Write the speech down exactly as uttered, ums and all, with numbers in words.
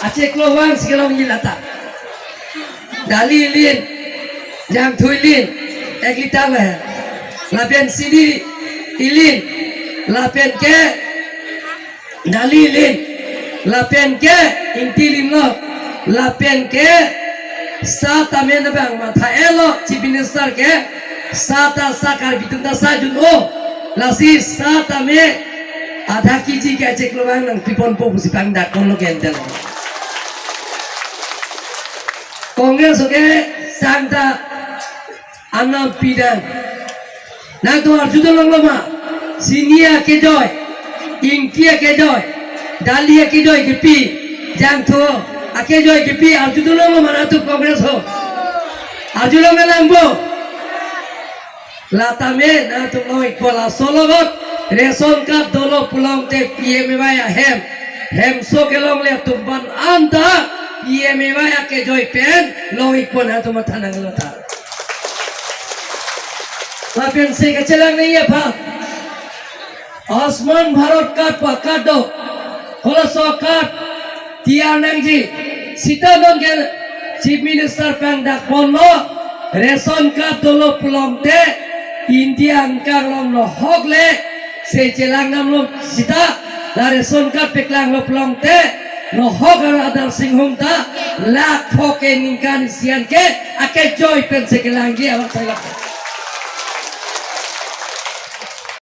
Acheklo vang si kelongji lata. Dali ilin, jangthu ilin, ek liter le. Lapen sini ilin, lapen ke dali ilin, lapen ke ingti limlo, lapen ke sa tame nabang matha-etlo Chief Minister ke, sa ta sa Karbi atum ta sa jun-o, lasi sa tame adha kg ke acheklo vang nangpiponpo pusi pangdakponlo ke entel. Congress ke sang ta anam pidang. Nangtum arjudun longlo ma? Sini akejoi, ingti akejoi, dali akejoi kepi, jangthu akejoi kepi, arjudun longlo ma nangtum Congress ho? Arjulong nangpo. Latame nangtum long-ikpo, laso logot ration card dolo pulote P M A Y ahem, hemso kelongle atum aphan anta P M A Y akejoi pen long-ikpo, nangtum matha nanglo ta. Lapen si kachelang nangji aphan Ayushman Bharat card pu card do. Halaso card tiyar nangji. Sita non ke Chief Minister pangdakponlo, ration card dolo pulote India angkang along nohok le, se chelang namlo sita, la ration card paklanglo pulote nohok, Aadhaar Singh Hum ta lakh pho ke ningkan isi an ke akejoi pen si kelangji, awan thai lak.